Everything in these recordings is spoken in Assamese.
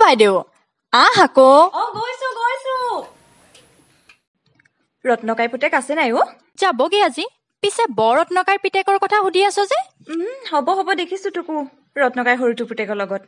বাইদেউ, আহ আকৌ। গৈছো গৈছো। ৰত্নকাই পুতেক আছে নাই অ'? যাবগে আজি। পিছে বৰ ৰত্নকাইৰ পিতেকৰ কথা সুধি আছ যে? হ'ব হ'ব, দেখিছো তোকো ৰত্নকাই সৰুটো পুতেকৰ লগত।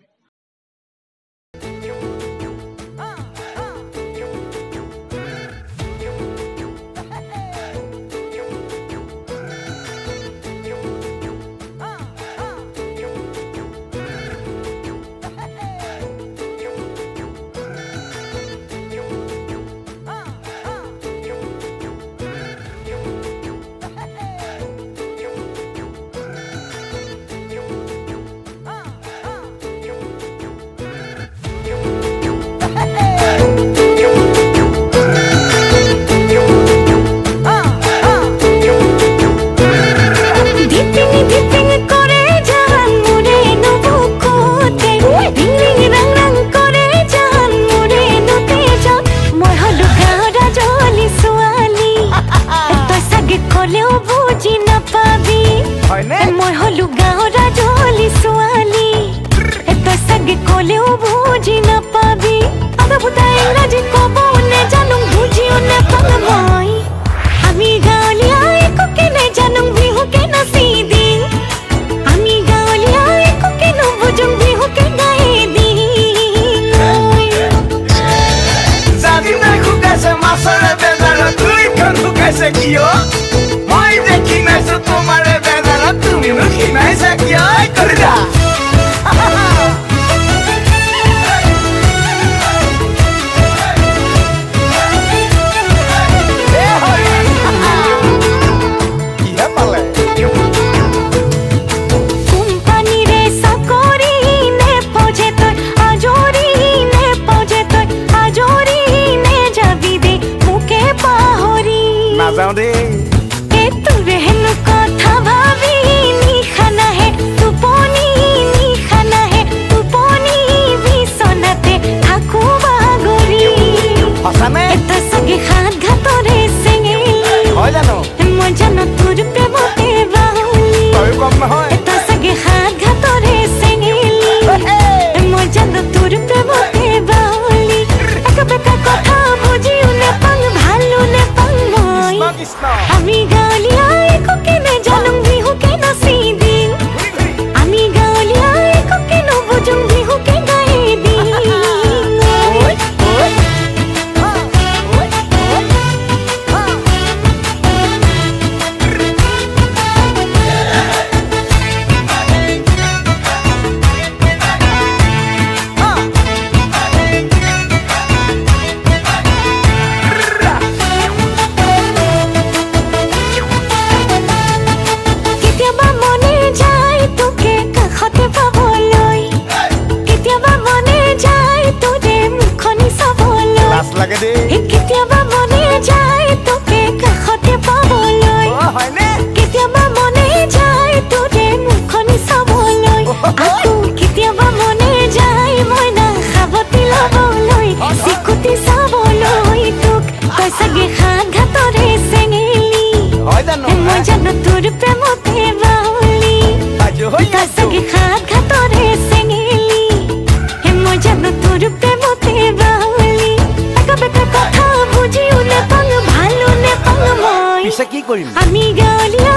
মই হলো গাঁৱৰ ৰাজলি ছোৱালী, তই চাগে ক'লেও বুজি নাপাবি। আধা ফুটা ইংৰাজী ক'ব নেজানো, বুজিও নাপাম মই। আমি গাঁৱলীয়া একোকে নেজানো, বিহুকে নাচি দিম। আমি গাঁৱলীয়া একোকে নুবুজো, বিহুকে গাই দিম। জাদিনা শুকাইছে মাছৰে বেজাৰত, দুইখন শুকাইছে কিয়? মই যে খিনাইছো তোমাৰে বেজাৰত, তুমিনো খিনাইছা কিয়? কৰিদা নাযাওঁ দেই। তোৰে হেনো কথা ভাবি নিশা নাহে টোপনি, নিশা নাহে টোপনি, বিচনাতে থাকো বাগৰি। তই চাগে সাত ঘাটৰে চেঙেলি, মই জানো তোৰ প্ৰেমতে বাউলি। তই চাগে সাত ঘাটৰে চেঙেলি, মই জানো তোৰ প্ৰেমতে বাউলি। একা বেকা কথা বুজিও নেপাং, ভালো নেপাং মই। আমি গাঁৱলীয়া একোকে নেজানো, বিহুকে নাচি দিম। আমি গাঁৱলীয়া একোকে নুবুজো, বিহুকে গাই দিম। কেতিয়াবা মনে যায় তোকে কাষতে পাবলৈ, কেতিয়াবা মনে যায় তোৰে মুখনি চাবলৈ। কেতিয়াবা মনে যায় তোকে কাষতে পাবলৈ, কেতিয়াবা মনে যায় তোৰে মুখনি চাবলৈ। আকৌ কেতিয়াবা মনে যায় মইনা সাৱটি ল'বলৈ, চিকুটি চাবলৈ তোক। তই চাগে সাত ঘাটৰে চেঙেলি, মই জানো তোৰ প্ৰেমতে বাউলি। তই চাগে সাত ঘাটৰে চেঙেলি, মই জানো তোৰ প্ৰেমতে বাউলি। একা বেকা কথা বুজিও নেপাং, ভালো নেপাং মই। কি কৰিম? আমি গাঁৱলীয়া